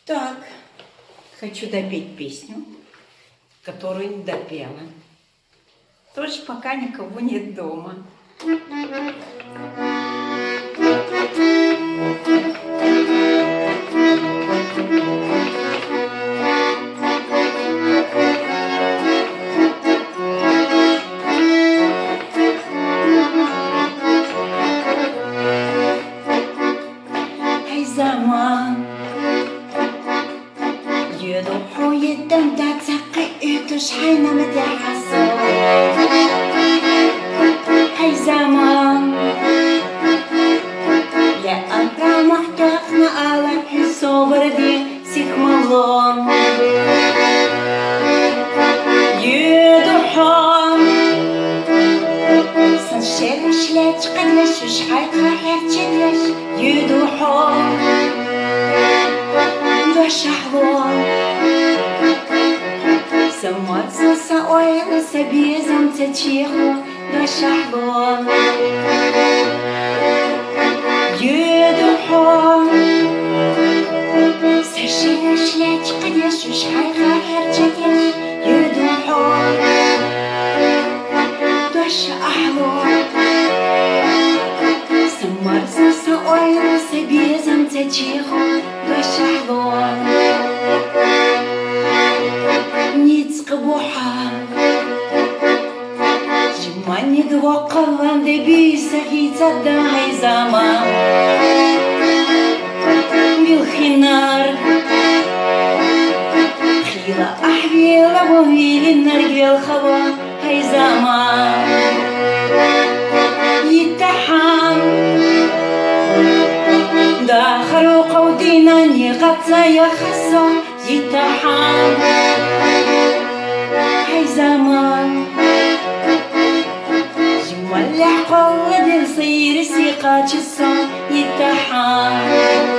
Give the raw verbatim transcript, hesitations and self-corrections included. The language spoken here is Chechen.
Так, хочу допеть песню, которую не допела. Тоже пока никого нет дома. Ай заман, юдуху йиддам да цакъи итуш хайнама дяхасо. Ай заман, я андамах дяхна ала хисобрди сихмалон. Юдуху сан шериш леч къадеш уш хайха херчедеш. Юдуху дошахло. Самарса са ойла са безам са чихо дошахло. Юдуху са шериш леч къадеш уш хайха херчедеш. Юдуху дошахло. Самарса са ойла са безам са чихо дошахло. Ницкъ буха. Жиманиг вокъалан де би сахица да ай заман. Билхинар. Хила ахвила вон вилинар гвелхава. Ай заман, иттахам, дахару къавдина никъатса яхасо, иттахам. Ай заман, жималлях къолла дил сайри си къачасо, иттахам.